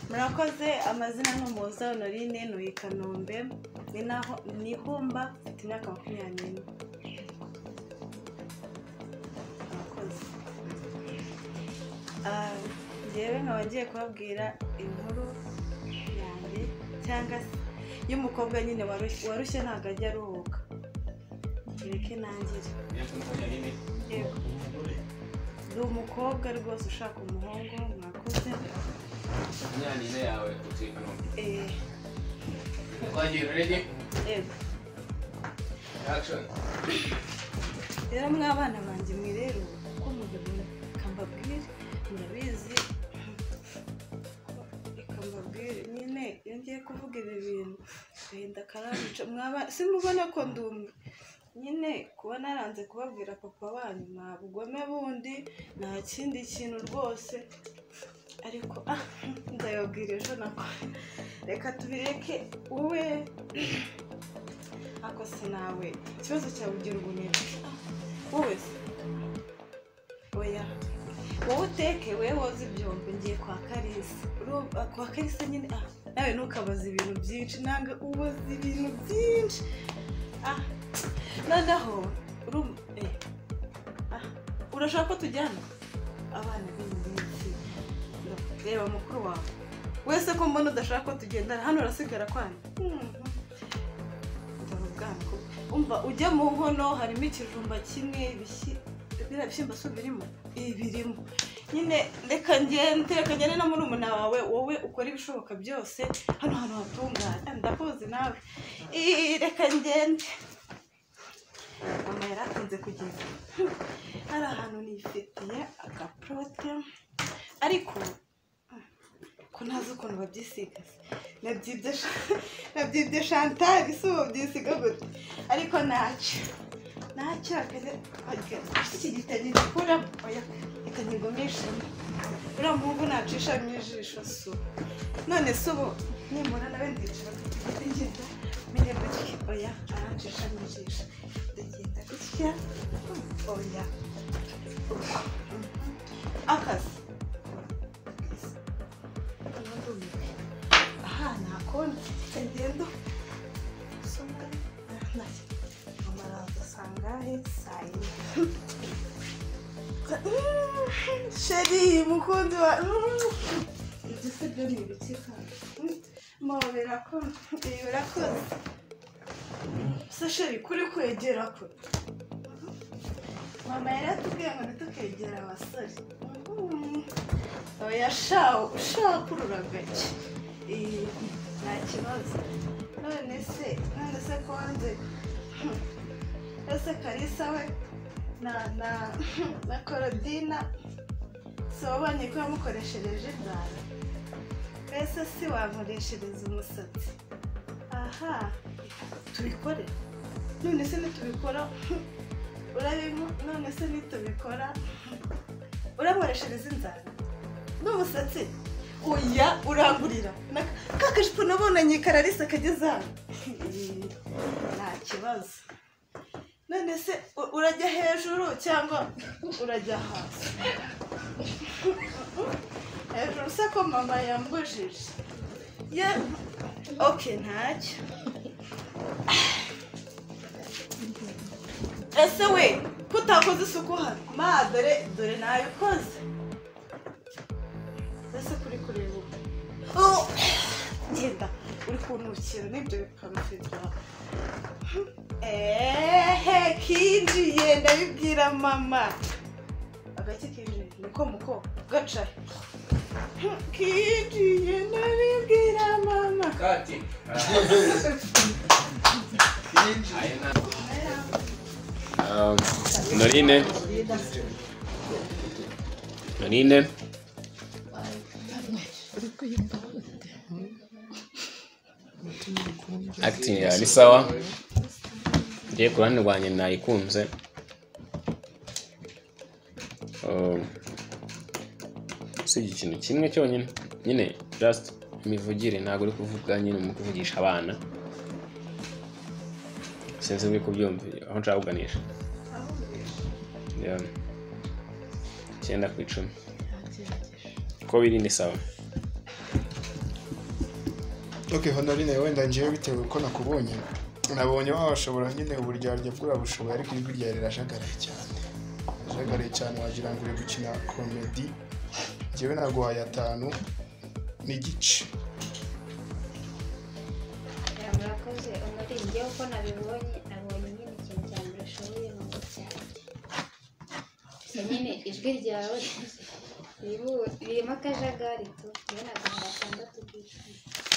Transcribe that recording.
Murakoze. Amazina ni Umuhoza Honorine, ntuye i Kanombe, ni naho niho mba, mfite imyaka 24. Murakoze. Ah, njyewe nkaba ngiye kubabwira inkuru yanjye cyangwa se y'umukobwa nyine warushye, warushye ntabwo ajya aruhuka. Reke nangire. Yego, ndi umukobwa rwose ushaka umuhungu. Mwakoze. 24 yawe, utuye i Kanombe? Eh. Twagiye, ready? Yego. Action. Rero mw'abana banjye mwe, rero uko mubibona, reka mbabwire, murabizi, reka mbabwire nyine, iyo ngiye kuvuga ibi bintu agahinda karanyica. Mwaba simubona ko ndi umwe nyine, kuba naranze kubabwira papa wanyu nta bugome bundi, nta kindi kintu rwose, ariko nzabibabwira ejo nako, reka tubireke. Wowe ako se nawe ikibazo cyawe ugira ubunebwe. Wowe se, oya, wowe uteke, wowe woza ibyombo, ngiye kwa Karisa. Kwa Karisa nyine. Nawe ntukabaze ibintu byinshi, ntabwo ubaza ibintu byinshi. Noneho urashaka ko tujyana? Abana b'iyi minsi. Reba mukuru wawe wese, ko mbona udashaka ko tugendana hano, urasigara kwanyu. Dore ubwana ko umva ujya mu nkono harimo ikijumba kimwe, biriya bishyimbo si birimo, ibi birimo nyine. Reka ngende, reka ngende na murumuna wawe, wowe ukora ibishoboka byose hano hantu hatunganye, ndakuzi nawe. Reka ngende, mama yari atinze kugenda. Hari ahantu nifitiye agaporote, ariko ko ntazi ukuntu babyisiga se? Nabyibye Chantal, si ubu byisiga gute? Ariko ntacyo, ntacyo. Iki gitenge gikuramo, oya, reka nkigumishemo. Uriya muhungu nacishamo ijisho so none se ubu nimura nawe ndicara ku giti, ngenda menye gutya, oya, arancishamo ijisho, ndagenda gutya, oya, akazi. Ndumiwe aha, nta kundi, ngenda mama araza sangahe? Saa 4. Chéri, mukunzi wa ibyo se byo ni ibiki kandi? Mama birakoze, birakoze se chéri, kuri kwegera kure? Mama yari atubwiye ngo ntitukegere abasore. Oya sha, ushaka urura gake. Nta kibazo. None se ko wanze ese Karisa we na Korodina, si wabonye ko yamukoreshereje inzara? Ese si wankoreshereza umusatsi? Aha tubikore. None se nitubikora urabimo? None se nitubikora urankoreshereza inzara n'umusatsi? Oya, urangurira ka kajipo nabonanye Kararisa kageze hano, nta kibazo. None se urajya hejuru cyangwa urajya hasi? Hejuru se ko mama yambujije ye? OK, ntacyo. Ese we ko utakoze isuku hano? Ma dore, dore nabikoze. Ese kuri kureba ubu? Oh! Genda, uri kuntukira n'ibyo bikarufe byawe. Ehe, kinjiye, ndabibwira mama. Agake kinjiye niko muko gacaye, kinjiye, ndabibwira mama. Cut. Norine. Norine. Uri kwiyumva gute? Acting yawe ni sawa. Ngiye ku ruhande rwanjye nayikunze. Usibye ikintu kimwe cyonyine nyine, just imivugire, ntabwo uri kuvuga nyine mu kuvugisha abana. Sinzi uri kubyumva aho nshaka kuganisha. Yeah. 9 ku 10. Yagerageje. Uko biri ni sawa. Okay, Honorine, wenda njyewe bitewe uko nakubonye, nabonye washobora nyine uburyarya bw'urabushoboye, ariko ijwi ryawe rirajagaraye cyane, rirajagaraye cyane, wagira ngo uri gukina komedi. Njyewe naguhaye 5.5. Ya, murakoze Honori. Njyewe uko nabibonye, nabonye nyine ikintu cya mbere ushoboye ni uburyarya. Gusa nyine ijwi ryawe ririmo akajagari tu. Njyewe naguhaye 6 ku 10.